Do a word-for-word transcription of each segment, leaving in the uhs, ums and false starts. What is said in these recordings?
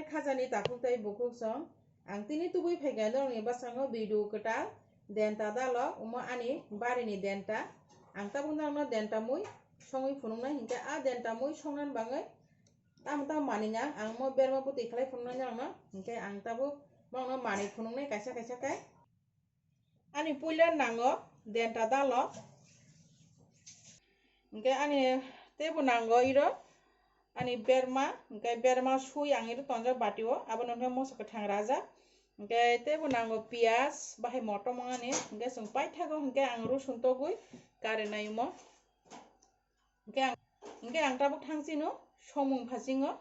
Khajani takhuk tei bukhuk song. Ang tini tubui phaikha norokni bwskango video kwtal denta dalok, omo ani barini denta. Ang tabuk norokno denta mui songwi phunuknai, hinkhe a denta mui songnani bagwi tamo tamo manwi nang, ang mo berma bwtwi khlai phunuknai norokno, hinkhe ang tabuk norokno manwi phunuknai kaisa kaisa khe. Ani puila nango denta dalok. Hinkhe ani teibo nango iro ani berma, hinkhe berma sui ang iro tonjak batio, abono hinkhe moso kwthang rajak. Hinkhe teibo nango piyaj, bahai motom wngani, hinkhe chwng paithago hinkhe ang rosun togwi karinai omo. Hinkhe ang, hinkhe ang tabuk thang chino somung phasingo.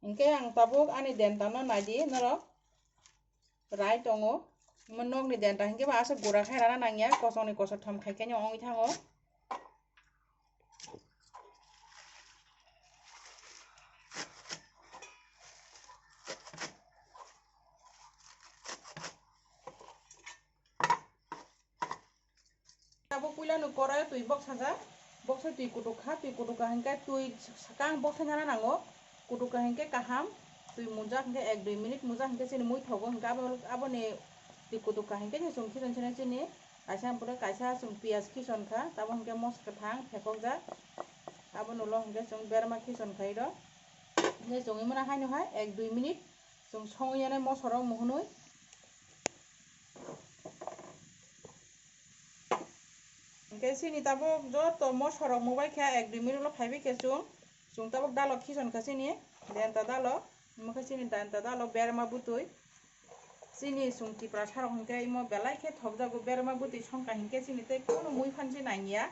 Hinkhe ang tabuk ani dentano naidi norok rai tongo. Omo nokni denta hinkhe ba aswk gura khai rana nangya, kosongni kosothom khai khe wngwi thango. Abo puila no korai twi boksajak, boksa twi kutuk kha, twi kutuk kha hinkhe twi sakang boksa nana nango, kutuk kha hinkhe kaham, twi mujak hinkhe ek dui minute mujak hinkhe chini mui thogo hinkhe abo, aboni twi kutuk kha hinkhe chwng khison chini chini kaisa pore kaisa chwng piyaj khison kha, tabo hinkhe moso kwthang phekokjak, aboni ulo hinkhe chwng berma khison kha iro, hinkhe chwng imana haino hai ek dui minute chwng songwi yanai moso rok muhunwi. Hinkhe chini tabuk joto mosorok mubai khe ek dui minute ulo phaibai khe chwng, chwng tabuk dalok khison kha chini denta dalok, omo khe chini denta dalok berma bwtwi. Chini chwng Tiprasa rok hinkhe imo belai khe thokjago berma bwtwi songkha hinkhe chini tei kunu mui phan se nangya.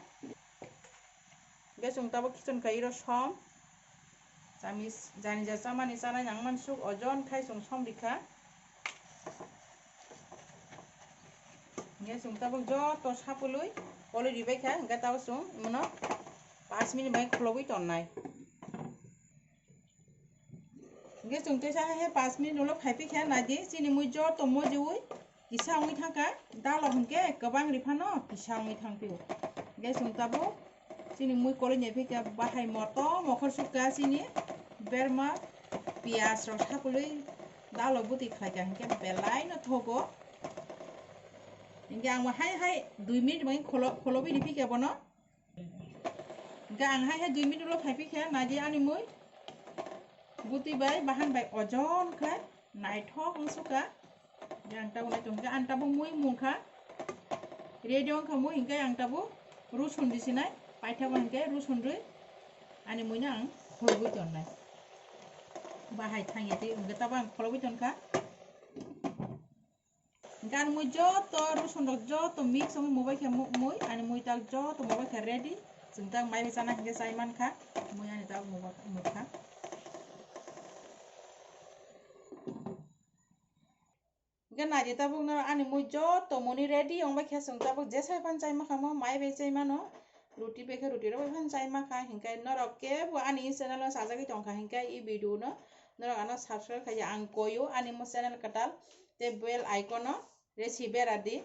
Hinkhe chwng tabuk khison kha iro som. Chami, jani ja chamani chanai nang mansuk ojon khai chwng som rikha. Hinkhe chwng tabuk joto sapului kolwi ribai kha, hinkhe tabuk chwng imono pash minute bai khulogwi tonnai. Hinkhe chwng teisa hai hai pash minute ulo phaiphikha, naidi chini mui joto mojiui kisa wngwi thangkha, dalo hinkhe kwbang riphano kisa wngwi thangphio. Hinkhe chwng tabuk chini mui kolwi naiphikha, bahai motom mokhor sukha chini berma piyaj rok sakulwi dalo bwtwi khlaikha, hinkhe belaino thogo. Hinkhe ang hai hai dui minute bai kholo-, kholobwi riphikha bono. Hinkhe ang hai hai dui minute ulo phaiphikha, naidi ani mui bwtwi bai bahan bai ojon khe naithok wngsukha. Hinkhe ang tabuk naithok hinkhe ang tabuk mui mungkha. Ready wngkha mui hinkhe ang tabuk rosun risinai. Paithago hinkhe rosun rwi ani muino ang khulugwi tonnai. Bahai thangya twi hinkhe tabuk ang kholobwi tonkha. Gan mui joto rosun rok joto mix wngwi mubai khe mu-, mui ani mui tak joto mubai khe ready. Chwng tak mai bai chana hinkhe chai mankha. Mui ani tak mubai mukha. Hinkhe naidi tabuk no ani mui joto muni ready wngbai khe chwng tabuk jesai phan chai mankha mo mai bai chai mano. Ruti bai khe ruti rok bai phan chai mankha hinkhe norok kebo ani channel o sajagwi tongkha hinkhe i video no norok ano subscribe khaidi ang koyo ani mo channel kwtal. Tei bell icon o resi bera di.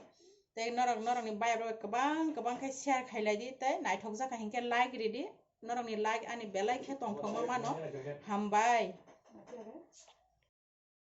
Tei norok, norokni bayap rok kwbang kwbang khe share khailai di, tei naithok jakha hinkhe like ridi. Norokni like ani belai khe tongthokma mano. Hambai.